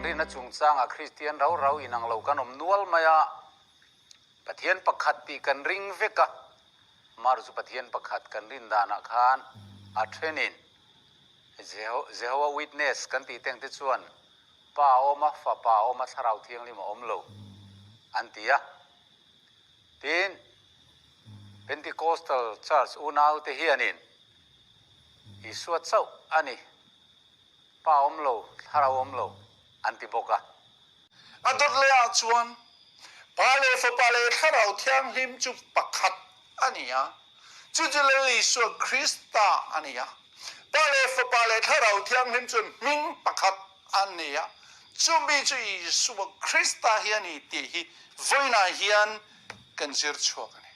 rinna chungchangah Kristian rau rau inang lo kan awm nual mai a, Pathian pakhat tih kan ring vek a, Mar chu Pathian pakhat kan rin danah khan a thenin Jehovah Witness kan tih teng te chuan Pa a awm a, Fapa a awm a, Thlarau Thianghlim a awm lo an ti a. Tin, Pentecostal Church unaute hianin Isua chauh a ni, Pa awm lo, Thlarau awm lo an ti bawk a. A dawt leh ah chuan Pa leh Fapa leh Thlarau Thianghlim chu pakhat a ni a, chu chu Lal Isua Krista a ni a. Pa leh Fapa leh Thlarau Thianghlim chuan hming pakhat an nei a, chumi chu Isua Krista hi a ni tih hi vawiinah hian kan zir chhuak a ni.